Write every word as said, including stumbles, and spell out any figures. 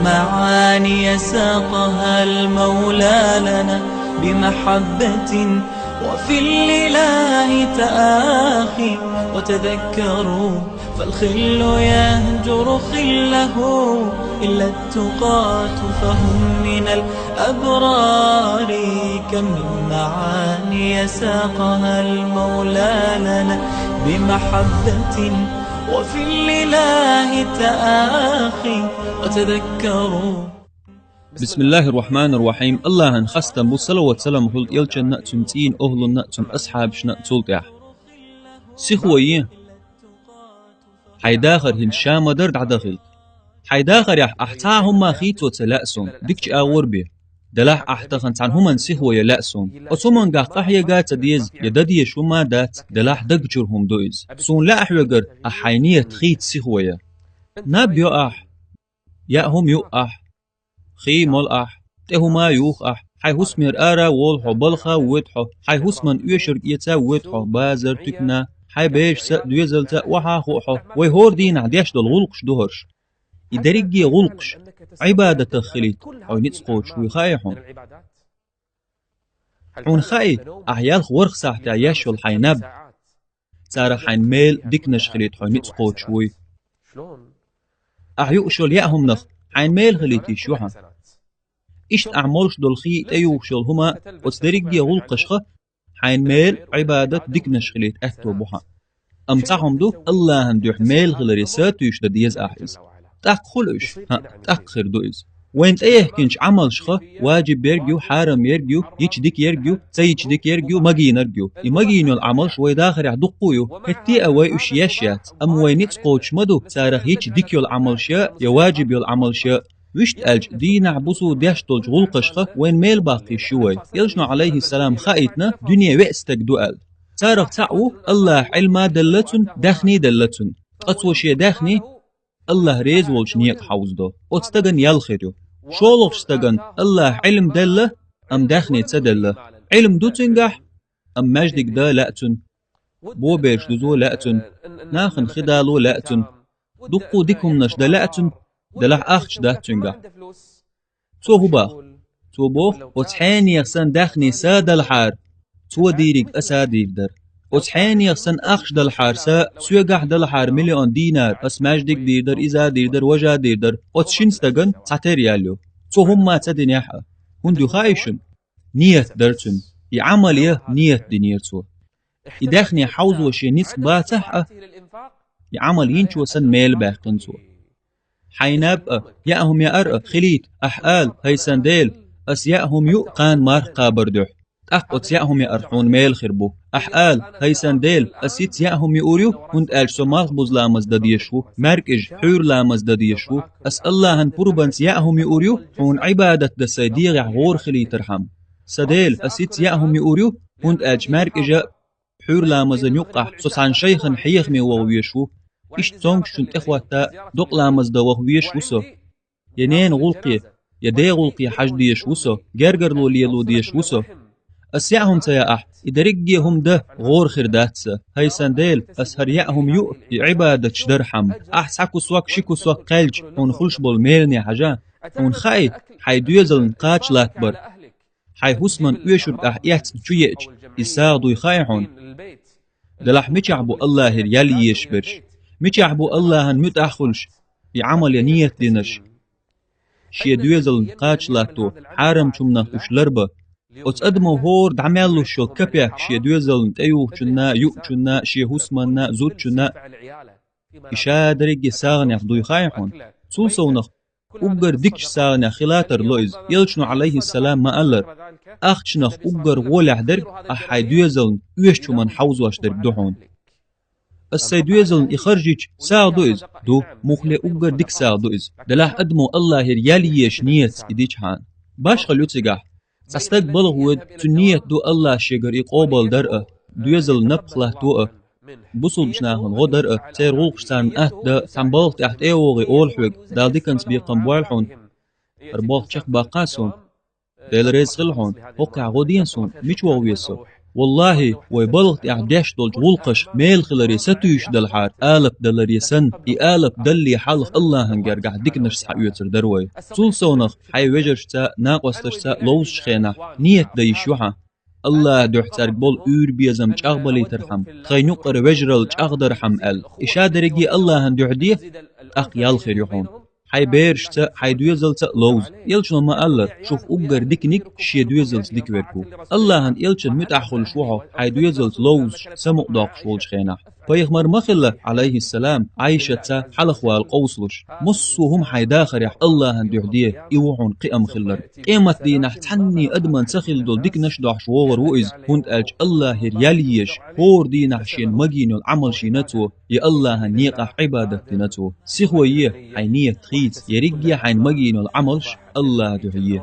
معاني ساقها المولى لنا بمحبة، وفي الإله تآخي. وتذكروا فالخل يهجر خله إلا التقاة فهم من الأبرار. كم من معاني ساقها المولى لنا بمحبة، وفي الإله تآخي. وتذكروا بسم الله الرحمن الرحيم. Аллахьан хастам бу, салават-салам хуьлда элчанна а, цуьнан цӀийнан охӀлунна а, цуьнан асхьабашна а цул тӀаьхьа. Сихо е. Хьайн дахар хӀинца ша ма-дарра дӀадахийта. Хьайн дахарехь ахь цхьа а хӀумма хийцо ца лаьа суна, дикачу агӀор бен. Делахь ахь тахана цхьана хӀуманна сихо ян лаьа суна. Оцу хӀумангахь къахьега а ца деза, я дан дезаш хӀумма а дац, делахь даг чуьра хӀума ду иза. Суна лаьа хьоьгара ахь хьайн нийят хийца сихо ян. Наб йо ахь, яа хӀума ю ахь, хий молу ахь, тӀе хӀума юху ахь, хьайн хӀусамера ара а волу хьо, балха а воьду хьо, хьайн хӀусаман оьшург эца а воьду хьо, базар, туькана, хьайн берашца а, доьзалца а охьа а хуу хьо, вай хӀора дийнахь деш долу гӀуллакхаш ду хӀорш. И дерриге гӀуллакхаш Ӏибадатах хилийта хьо ницкъ кхочуш вуй хаьий хьуна? Хьуна хаьий, ахь ялх ворхӀ сахьтехь еш йолу хьайн наб? Царах хьайн мел диканаш хилийта хьо ницкъ кхочуш вуй. Ахь юуш йолу яа хӀуманах хьайн мел хилийта йиш ю хьан? Иштта ахь молуш долу хий, тӀеюхуш йолу хӀума, оцу дерриге гӀуллакхашха хьайн мел, Ӏибадат, диканаш хилийта аьтто бу хьан. Амма цхьа хӀума ду, Аллахьан дуьхьа мел хиларе сатуьйсуш дан деза ахь иза. ТӀаккха хуьлу уьш? ХӀаъ, тӀаккха хир ду иза. Вайна тӀеяхкинчу Ӏамалшха, ваджиб ерг ю, хьарам ерг ю, йича дика ерг ю, ца йича дика ерг ю, магийнарг ю. И магийна йолу Ӏамалш вай дахарехь дуккха а ю. ХӀетте а вай уьш еш яц, амма вай ницкъ кхочуш ма ду царах йича дика йолу Ӏамалш я, я ваджиб йолу Ӏамалш я. Вуьшта аьлча, дийнахь-буса деш долчу гӀуллакхашха вайна мел баккха йиш ю вай. Элчано, Ӏалайхиссалам, хаийтина дуьне веа стаг ду аьлла. Царах цхьаъ ву, Аллахьа Ӏилма а делла цунна, даьхни а делла цунна. Ткъа цо шен даьхни Аллахь реза волчу некъа хьовзадо. Оцу стагана ял хир ю. ШолгӀачу стагана Аллахьа Ӏилма делла, амма даьхни ца делла. Ӏилма ду цуьнгахь, амма маьждиг дан лаьа цунна. Бобераш дузо лаьа цунна. Нахана хи дало лаьа цунна. Дуккха а дика хӀуманаш дан лаьа цунна, делахь ахча дац цуьнгахь. Цо хӀун боху? Цо боху, оцу хьенех сан даьхни са а далахьара, цо дийриг аса а дийр дара. Оцу хьенех сан ахча далахьара са, соьгахь далахьара миллион дийнар, ас маьждиг а дийр дара, иза а дийр дара, важа а дийр дара. Оцу шина стагана цхьатерра ял ю. Цо хӀумма а ца динехь а. ХӀунда ю хаьий шуна? Нийят дара цуьнан. И Ӏамал ян нийят динера цо. И даьхни хьовзо шен ницкъ бацахь а, и Ӏамал йинчо санна мела баьккхина цо. Хьайн наб а, яа хӀума яар а хилийта, ахь ала, хӀай сан Дела, ас яа хӀума юу кхана марха кхабар дуьхьа. ТӀаккха оцу яа хӀума яарх хьуна мела хир бу. Ахь ала, хӀай сан Дела, ас йиц яа хӀума юур ю, хӀунда аьлча со малхбуза ламаз дан дезаш ву, маьркӀажа, хьуьйра ламаз дан дезаш ву. Ас Аллахьан пурбанца яа хӀума юур ю, хьуна Ӏибадат дан сайн дегӀехь гӀора хилийтархьама. Сан Дела, ас йиц яа хӀума юур ю, хӀунда аьлча маьркӀажа, хьуьйра ламазан юккъахь со цхьана шайхана хьехаме ваха везаш ву. Иштта цомгушчунна тӀехӀотта докъа ламаз дан ваха везаш ву со. Я ненан гӀуллакхе, я ден гӀуллакхе хьажа дезаш ву со, гергарло лело дезаш ву со. Ас яа хӀума ца яахь, и дерриге хӀума дан гӀора хир дац сан. ХӀай сан Дела, ас хӀара яа хӀума юу, и Ӏибадаташ дархьама. Ахь цхьа кусок, ши кусок кхаьлча, хьуна хуьлуш болу мелане хьажа, хьуна хаьий, хьайн доьзална кхача латтабар. Хьайн хӀусаман оьшург ахь эцна чу еача, иза сагӀа дуй хаьий хьуна? Делахь мичахь бу Аллахьера ял езаш берш? Мичахь бу Аллахьан муьтӀахь хуьлуш, и Ӏамал ян нийят динарш? Шен доьзална кхача латто, хьарамчу хӀуманах уьш ларбан. Оцу адамо хӀора дӀа мел луш йолу капек шен доьзална тӀеюхучунна, юучунна, шен хӀусаманна, зудчунна. И ша дерриге сагӀанех дуй хаьий хьуна? Цул совнах уггар дикачу сагӀанех хила тарло иза. Элчано, Ӏалайхиссалам, ма-аллара: «Ахчанах уггар гӀолехь дерг ахь хьайн доьзална оьшучу хӀуманна хьовзош дерг ду хьуна». Ас сайн доьзална и харжича, сагӀа ду иза? Ду, муххале уггар дика сагӀа ду иза. Делахь адамо Аллахьера ял езаш нийятца и дичхьана. Башхалла ю цигахь. Цхьа стаг балха воьду, цуьнан нийят ду Аллахь шегара и къобалдар а, доьзална напха латто а, бусулбачу нахана гӀо дар а, церан гӀуллакхаш царна атта дан а, цхьана балха тӀехь тӀе а вогӀий олу хьоьга: «Дала диканца бекхам бойла хьуна. ХӀара болх чекхбаккха суна. Дела реза хила хьуна. ХӀокхехь гӀо де суна. Мича ваха веза со?» Валлахьи, вай балха тӀехь деш долчу гӀуллакхаша мел хиларе сатуьйсуш далахьара, алапа даларе санна, и алапа далале хьалха Аллахьан гергахь диканаш схьаоьцур дара вай. Цул совнах хьайн вежаршца, накъосташца ловзучу хенахь нийят дан йиш ю хьан. Аллахьан дуьхьа цаьрга болу уьйр-безам чӀагӀбалийтархьама, тхайн юккъера вежаралла чӀагӀдархьама аьлла. И ша дерриге Аллахьан дуьхьа де, тӀаккха ял хир ю хьуна. Хьайн берашца, хьайн доьзалца ловза. Элчано ма-аллара, шух уггар диканиг шен доьзалца дика верг ву. Аллахьан элчанна муьтӀахь хуьлуш ву хьо, хьайн доьзалца ловзуш, самукъадоккхуш волчу хенахь. Пайхамар ма хилла, Ӏалайхиссалам, Ӏайшатца хьалхавала къовсалуш. Массо а хӀума хьайн дахарехь Аллахьан дуьхьа де, и ву хьуна кхиам хилларг. Къемат дийнахь цхьанне адаман ца хилла долу диканаш дохьуш вогӀур ву иза, хӀунда аьлча Аллахьера ял езаш, хӀора дийнахь шена магийна йолу Ӏамалш йина цо, я Аллахьан некъахь Ӏибадат дина цо. Сихо е, хьайн нийят хийца, ерриге хьайна магийна йолу Ӏамалш Аллахьан дуьхьа е.